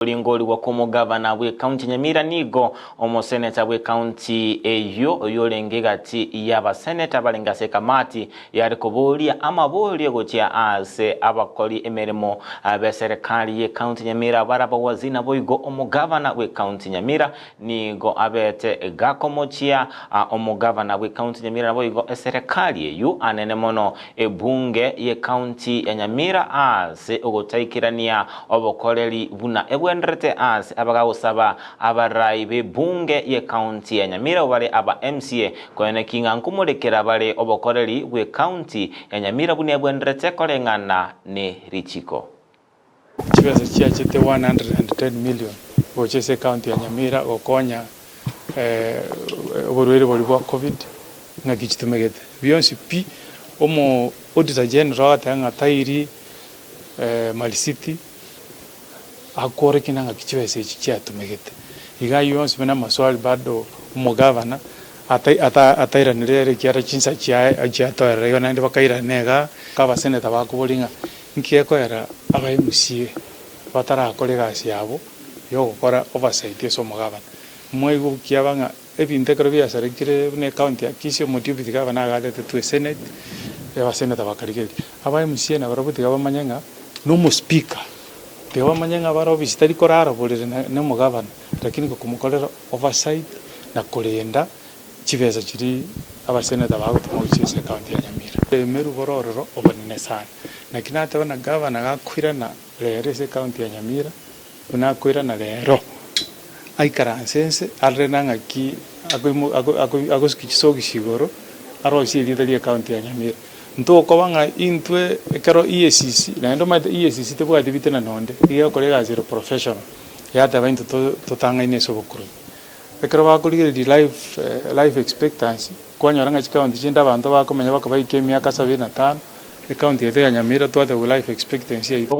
Okoringorigwa kw'omogavana bw'ekaunti ya Nyamira nigo omoseneta bw'ekaunti eyio oyorenge egati y'abaseneta barenge ase ekamati yare koboria amaborio gochia ase abakori emeremo b'eserekari y'ekaunti ya Nyamira bare abawaziri naboigo omogavana bw'ekaunti ya Nyamira nigo abete gakomochia omogavana bw'ekaunti ya Nyamira naboigo eserekari eyio anene mono Ebunge y'Ecounty ya Nyamira aase ogotaikerania obokoreri buna ebwenderete aase abagagosaba abarai b'ebunge y'Ecounty ya Nyamira abwo bare aba MCA koeneki ng'a nkomorekera bare obokoreri bw'Ecounty ya Nyamira buna ebwenderete koreng'ana ne richiko. Chibesa chiachete 110 million gocha ase ecounty ya Nyamira gokonya oborwaire boria bwa covid ng'aki chitumegete. Bionsi pi omo auditor general agateba ng'a tairi marisiti akworokia ng'a ng'aki chibesa echi chiatumegete. Iga aywo yonsi buna amaswali bado omogavana atairanire ere ekiagera chinsa chiaye chiatoerera igo naende bakairana igaa, abaseneta bakoboria ng'a Inki gekoera aba MCA batarakora egasi yabo yogokora oversight ase omogabana? Mwaigwa okiaba ng'a ebinto ekero biasarekire buna ecounty ya Kisii omo deputy gavana agaretetwe esenate, abaseneta bakarigereria. Aba MCA nabarabwo tiga bamanye ng'a na omospeaker, tiga bamanye ng'a bare ofisi tari korara borere na omogabana lakini gokomokorera oversight na korenda chibesa chiria abaseneta bagotoma gochia ase ecounty ya Nyamira. Emeru borororo obonene sana. Naki nateba na gavana gakoirana rero ase ecounty ya Nyamira, buna akoirana rero, aikaranse ense arore na ng'aki agosukia chisogisi igoro, arosie erieta ria ecounty ya Nyamira. Ntokoba ng'a intwe ekero EACC, naende omanyete EACC tebwati bitina nonde, nigo egokora egasi ere professional, yateba intwe totang'aine ase obokurubi. Ekero bakorigereria life life expectancy, kwanyora ng'a chikaunti chinde abanto bakomenya bakobaika emiaka sabini na tano, ekaunti yaito ya Nyamira twatebwa life expectancy yaito.